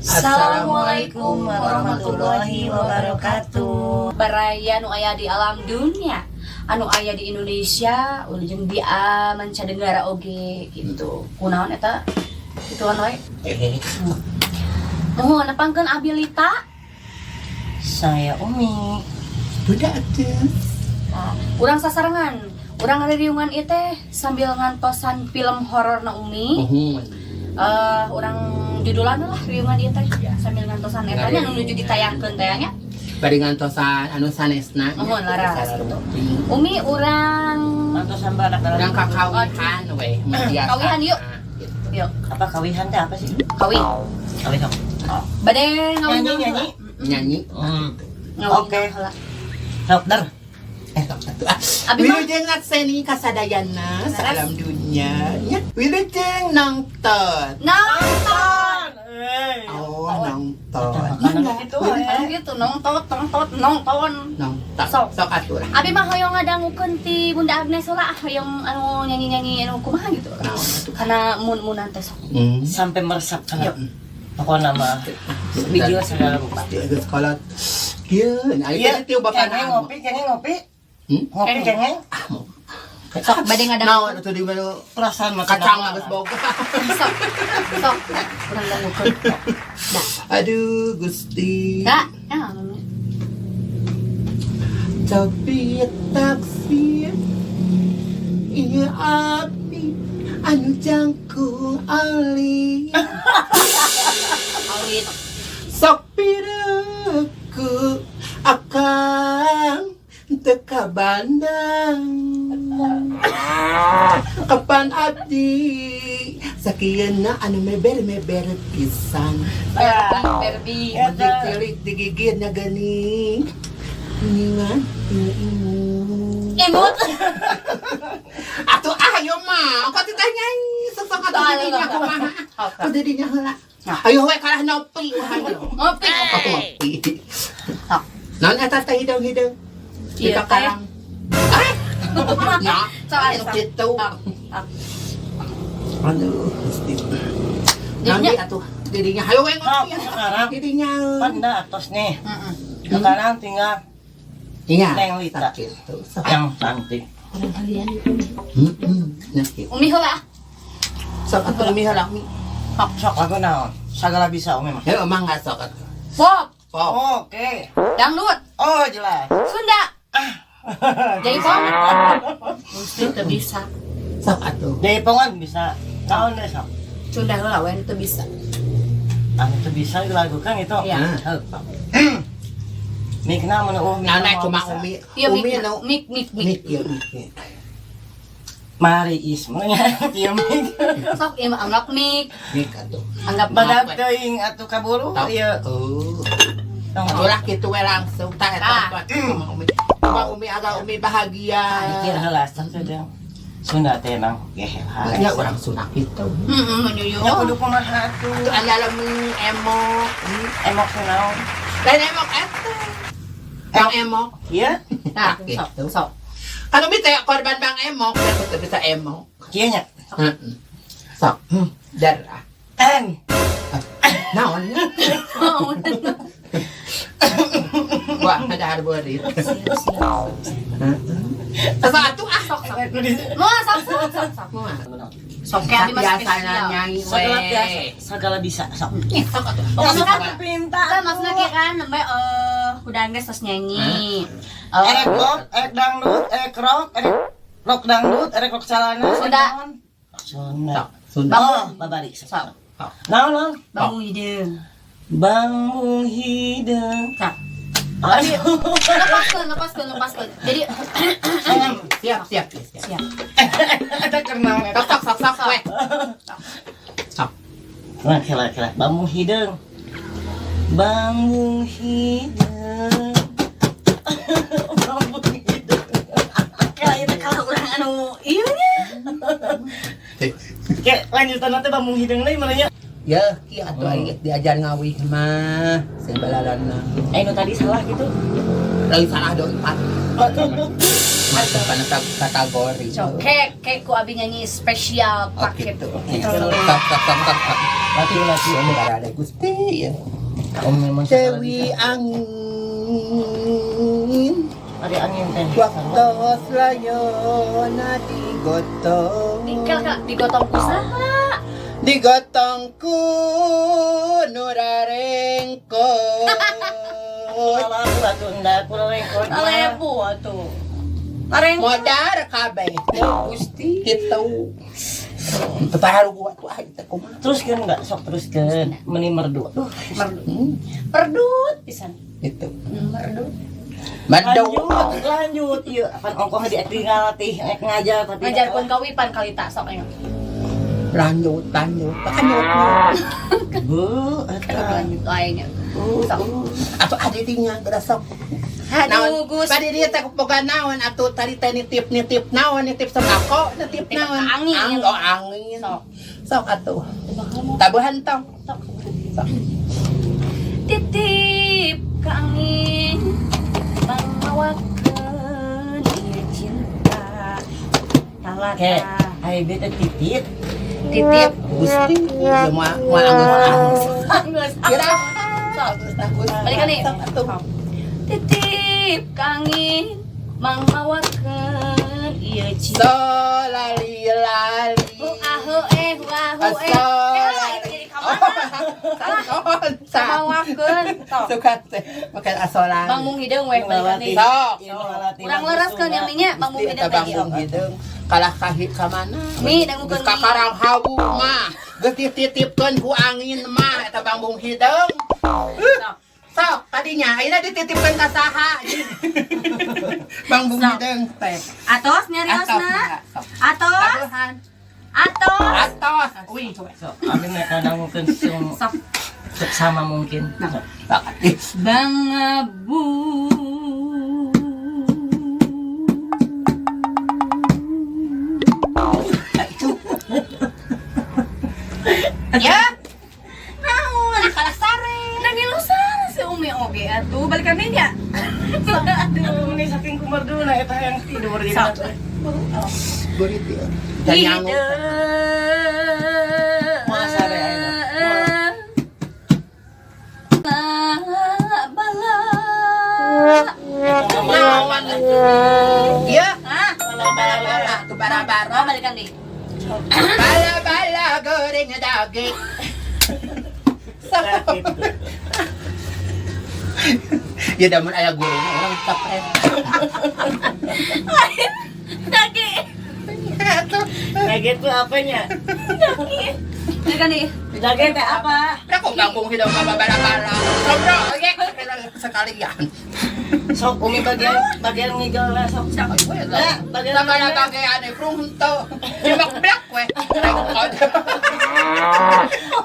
Assalamualaikum warahmatullahi wabarakatuh. Baraya nu aya di alam dunia, anu aya di Indonesia, jeung di mancanegara oge gitu. Kunaon eta? Gituan we. Muhun, nepangkeun Abilita. Saya Umi. Bunda atuh. Nah, urang sasarengan, urang ngariungan ieu teh sambil ngantosan film horor na Umi. Muhun. Urang judulan lah riungan ieu teh sambil ngantosan eta nya nu nuju ditayangkeun teh nya. Bari ngantosan anu sanesna. Muhun, laras gitu. Umi, urang Mantosan badak dalam. Urang kakawihan we, mun biasa. Kawihan yuk. Gitu. Yuk. Apa kawihan teh apa sih? Kawin. Kawin apa? Bade ngawin. Nyanyi nyanyi. Nyanyi. Ngawin Oke. heula. Sok dar. Eh, sok atuh. Ah. Abi mah Wilujeng ngakseni kasadayana salam dunia. Nya. Wilujeng nonton. Nonton. Oh, nonton. Makanan gitu, eh. Anu gitu nonton nonton nonton. Nonton. Sok. Sok atuh lah. Abi mah hoyong ngadangukeun ti Bunda Agnes lah, hoyong anu nyanyi-nyanyi anu kumaha gitu. Naon atuh? Karena mun-munan teh sok. Sampai meresap kana. Yuk. Pokoknya mah video segala rupa. Di geus kolot. Kieu, nah Iya, itu tiu bapak kengeng ngopi, kengeng ngopi. Hmm? Ngopi kengeng. Ah, mau. Sok bade ngadangukeun. Naon atuh di mana Perasaan makan kacang geus boga. Sok. Sok. Urang dangukeun. Dah. Aduh, Gusti. Dah. Ya. Tapi taksir ieu api anu jangkung alit. Alit. Sok pireku akang teu kabandang. Kapan abdi sakieuna anu meber-meber pisan. Barbie, Barbie. Mun cilik digigitnya geuning. Ningan imut. Imut. Atuh ah ayo mah, kok tidak nyanyi sosok atuh didinya kumaha. Kok didinya heula. Ayo we kalah nopi ayo. Ngopi. Oh, ngopi. Naon eta teh hideung-hideung? Di Iya, teh. kakarang. Ah. Ya, Sok, anu sok. kitu. Aduh, Gusti. Didinya. Nanti atuh didinya hayo we ngopi. Sok, sekarang. Didinya. Panda atos nih. Heeh. Sekarang tinggal Iya. Neng Lita. Sakitu. Yang cantik. Urang kalian itu. Heeh. Nah, kitu. Umi heula. Sok atuh Umi heula Mi. Sok lagu naon? Segala bisa Umi mah. Ya emang nggak sok atuh. Pop, Pop. Oke. Dangdut, Oh, jelas. Sunda. Jaipong. Gusti teu bisa. Sok atuh. Jaipongan bisa. Naon deh sok. Sunda heula we teu bisa. Anu tuh bisa dilakukan itu. Iya. Nah. Mik na mana Umi. Nah, nah mau cuma bisa. Umi. Iya, Umi mik, nu mik, mik, mik. mik ya mik. Ya. Mari Isma nya ieu mik. Sok ieu mah anggap mik, Mik atuh. Anggap mik. Badak teuing atuh kaburu Tau. ieu. Oh. Tong. Ulah kitu we langsung tah eta Tah. kumaha Umi. Kumaha Umi agak Umi bahagia. Mikir heula sakedeng. Sunda teh emang gehel. Ya orang Sunda kitu. Heeh, menyuyu. Ya kudu kumaha atuh. Tuh aya lemi emok. Emok teh naon? Lain emok eta. Bang Emok. Ieu? Nah, Gitu. sok, sok. Kan Umi teh korban Bang Emok, ya teu bisa emok. Kieu nya. Heeh. Sok. Darah. En. Naon? Wah, ada harborit. Sok atuh ah. Sok, sok. Mau sok, sok, sok, sok. Sok kayak abi mah Biasa spesial. nyanyi we. Segala biasa, segala bisa sok. Sok atuh. Pokoknya kan Pinta. kan maksudnya kayak kan nembe udah geus tos nyanyi. Eh, Erek rock, erek dangdut, erek rock, erek rock dangdut, erek rock calana. Sunda. Sunda. Sok, Sunda. Oh, babari. Sok. Naon naon? Bambu hideung. Bambu hideung. Sok. Aduh. Lepaskeun, lepaskeun, lepaskeun. Jadi Siap, siap, siap. Siap. Eta keur naon eta? Sok, sok, sok, sok, we. Sok. Nah, kela kela. Bambu hideung. Bambu hideung. Bambu hideung. Kela itu kalau urang anu ieu nya. Kayak lanjutan nanti bambu hideung deui mana nya? Ya, ki atuh aing geus diajar ngawih mah, sing balalana. Eh, nu tadi salah gitu. Lain salah doi empat. Masuk kana kategori. Sok, kek kek ku abi nyanyi spesial Oh, paket. gitu. Sok, sok, sok, sok, sok. Lati lati Umi. Parade Gusti ya. Umi memang segala Dewi bisa. angin Ari angin teh. waktu selayona digotong. Tinggal kak digotong ku saha? Digotong ku nurarengkot. Kalau aku batu nda, aku rengkot. Lepo atuh. Areng Modar kabeh. Gusti. Gitu. Tetaharu gua tuh ah itu kumaha. Teruskan enggak sok teruskan meni merdu. Duh, merdu. Hmm, Perdut pisan. gitu. Merdut. Mandau. Lanjut, lanjut. Iya, apan ongkoh di tinggal latih ngajar tapi Ngajarkeun kawipan kali tak sok ayo. Lanjut, lanjut. Lanjut. Bu, eta. Lanjut aing nya. Sok. Atau adidinya geura sok. Aduh, Gus. Tadi dia teh boga naon atuh tadi teh nitip-nitip naon, nitip sembako, nitip Nitip naon. angin. Oh, angin. Sok. Sok atuh. Tabuhan tong. Sok. Sok. Titip ka angin pangmawakeun ieu cinta. Kayak Talata. ai beta titit. Titip. Gusti, ya moal moal anggeus. Anggeus. Kira. Sok. Agus, Balikan nih. Sok atuh. Titip ka angin mangmawakeun ieu cinta. So lali lali. Hu ahu eh hu ahu eh. Eh lah itu jadi ka mana? Samawakeun. Sok. Suka teh makan asolan. Bang mung hideung weh balikan nih. Sok. Urang lereskeun ya minya bang mung Gusti hideung eta tadi. bang mung hideung kalah kahi ka mana? Mi dangukeun Geus ka mi. karang hawu mah. Geus dititipkeun ku angin mah eta bang mung hideung. Sok. Sok tadinya ayeuna dititipkeun ka saha? Bang mung Sok. hideung teh. Atos nyariosna. Sok. Atos. Tabuhan. Atos. Atos. Wih. Sok, abi mereka dangukeun Sok. sama mungkin. Nah. Sok. Sok. Bang Abu. Ya. Naon? Kalah sare. Nangilusan si Umi oge atuh balikan deui nya. Aduh, meni saking kumerduna eta yang tidur di Sok. Gurit ya. Dan nyangu. Moal sare ayeuna. Moal. Bala. Naon? Ya. Hah? Bala-bala tuh bara-bara. Oh, balikan deui. Bala-bala goreng daging. Ya damun aya gorengnya orang capek. Dagi. Kayak gitu apanya? Balikan deui. Dage teh apa? Lah kok kampung hidup apa bara-bara. Sobro, oke sekalian. Sok Umi bagian bagian ngigel lah sok. Lah, bagian segala bagian prung henteu. Nyemak blak we. Rekod.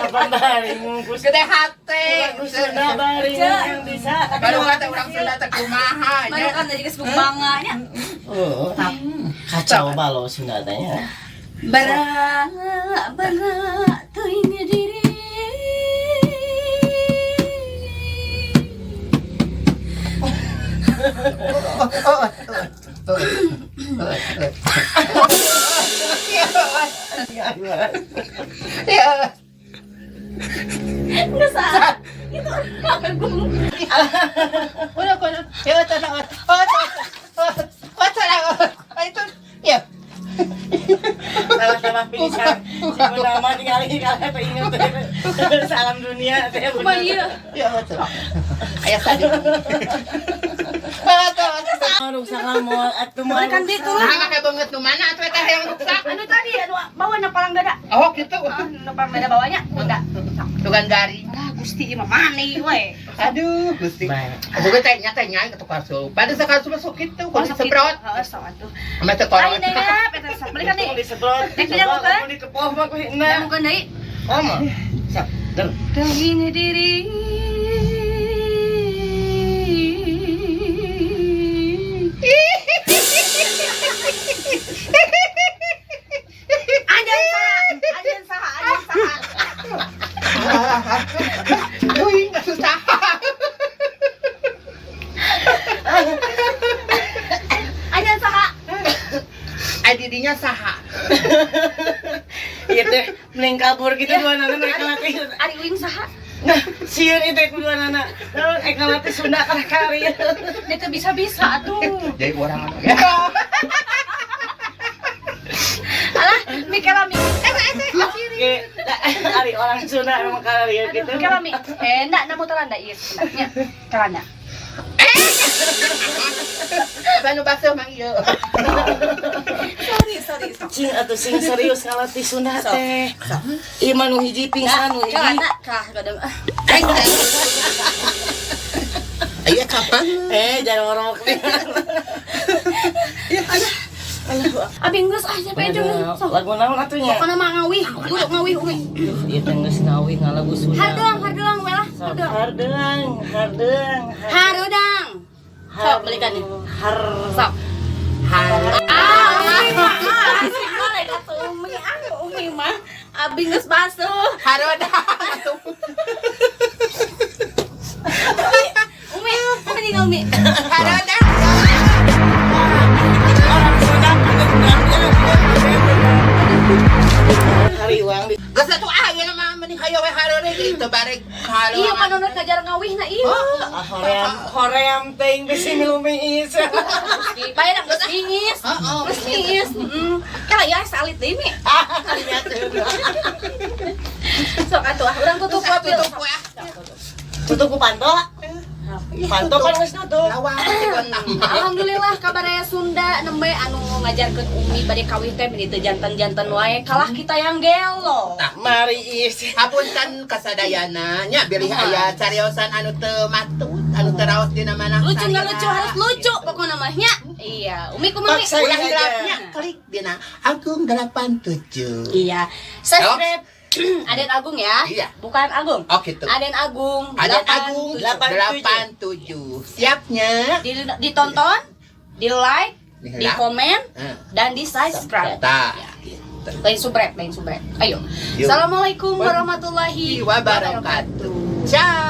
Apa baring kus. Gede hate. Urang Sunda baring yang bisa. Baru kata urang Sunda teh kumaha nya. Baru kan jadi geus bangga nya. Oh, kacau balau Sunda teh nya. Bara bara teuing diri. Ya. Geus ah. Itu agung. Udah, udah. Ya, tenang. Oh, oh, oh, tenang. Oh, itu. Ya. Sama-sama pingsan. Si nama tinggal kalau teh inget teh. Salam dunia teh. Kumaha ieu? Ya, betul. Ayah tadi. Rusak moal atuh moal. Balikan deui turun. Nah, kayak banget nu mana atuh eta yang rusak. Anu tadi anu bawa na palang dada. Oh, gitu. Ah, nu palang dada bawanya. Enggak. Tugan garing. Ah, Gusti ieu mah maneh we. Aduh, Gusti. Baik. Bukan teh nya teh nya ke tukang pada sekali masuk gitu, kudu disemprot. Heeh, sok atuh. Sama teh Ayo korot. deh, eta sok balikan deui. Disemprot. Nek tidak bukan? Dikepoh mah ku hina. Dangukeun deui. Oma. Sok, der. Teuing diri. Anjeun saha? Anjeun saha? Anjeun saha? Wih, nggak susah. Anjeun saha? Adidinya saha. Ieu teh Mending kabur gitu dua nana mereka latih. Ari uing saha? Nah, sieun itu ku dua nana. Naon ek ngalatih Sunda kana kari. Dia teu bisa-bisa atuh. Jadi orang anu. Ya. Alah, mikela mi. Oke, ari orang Sunda emang kari gitu. Mikela mi. Eh, enggak, namu teranda ieu sebenarnya. Teranda. Apa nu basuh mang ieu? Sorry, sorry. Cing atuh sing serius ngalatih Sunda teh. Ieu mah nu hiji pingsan nu hiji. Kelana kah kadang ah. Iya kapan? Eh, jangan ngorok. Abi geus ah sampai jeung sok. Lagu naon atuh nya? Pokona mah ngawih, guru ngawih umi. Ieu teh geus ngawih ngalagu Sunda. Hardeung, hardeung we lah, hardeung. Hardeung, hardeung. Hareudang. Sok belikan nih. Har. Sok. Har. Ah, asik mah lain atuh umi, ah umi mah. Abi geus basuh. Haroda. Umi, umi tinggal umi. Haroda. Orang Sunda hariwang di Geus atuh ah ieu mah mending hayo we hareureun gitu bareng halo. Iya panonot ngajar ngawih na iya. Ah, hoream hoream teuing bisi milu miis. Bae dah geus bingis. Heeh. Geus bingis. Heeh. Kala ya salit deui mi. Sok atuh ah urang tutup we. Tutup we. Tutup ku panto. Panto kan geus nutup. Lawan si kota. Alhamdulillah kabarnya Sunda nembe anu ngajarkeun Umi bade kawih teh meni teu janten-janten wae kalah kita yang gelo. Mari is. Hapunten kasadayana nya bilih aya cariosan anu teu matut, anu teu raos dina mana. Lucu nggak lucu harus lucu pokoknya mah nya. Iya, Umi kumaha Mi? Paksa. Ulah hilapnya klik dina Agung 87. Iya. Subscribe Aden Agung ya. Iya. Bukan Agung. Oh gitu. Aden Agung. Aden Agung 87. 87. Siapnya. Ditonton, di like, Di di komen, Eh. dan di subscribe. Tah. Ya. Lain subscribe, lain subscribe. Ayo. Yuk. Assalamualaikum warahmatullahi Wabarakatuh. Ciao.